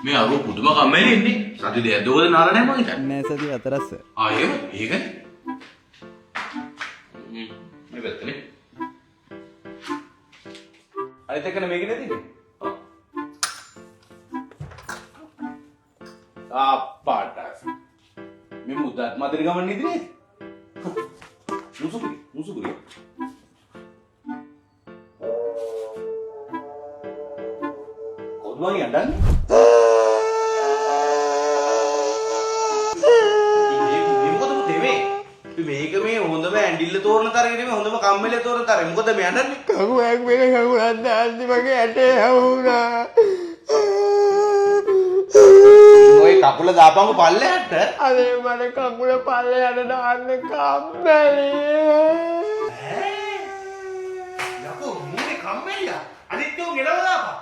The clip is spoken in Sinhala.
මේ අරුව පුදුම කම්මැලි ඉන්නේ. සති දෙකක් දෝද නාලා නැහැ මං හිතන්නේ. නෑ, සති හතරක් සර්. ආ, එහෙම ඒකනේ. මේ පැත්තනේ. අනිත් එකනේ මේකේ තියෙන්නේ. අප්පාට. මේ මුදත් මදිර ගමන් ඉදිරියේ. මුසුපුරි මුසුපුරි. කවුද මං යන්නේ? මේ මොකද පුතේ මේ? මේක මේ හොඳම ඇඬිල්ල තෝරන තරගේ නෙමෙයි, හොඳම කම්මැලි තෝරන තරගේ. මොකද මේ අඬන්නේ? කකුලක් මේක කකුලක් දාන්න මගේ ඇටේ හවුනා. ඔය කකුල දාපන්කො පල්ලෙහාට. අනේ මට කකුල පල්ලෙහාට දාන්න කම්මැලි. යකෝ මූනේ කම්මැලියා. අනිත් උන් ගෙනව දාපන්.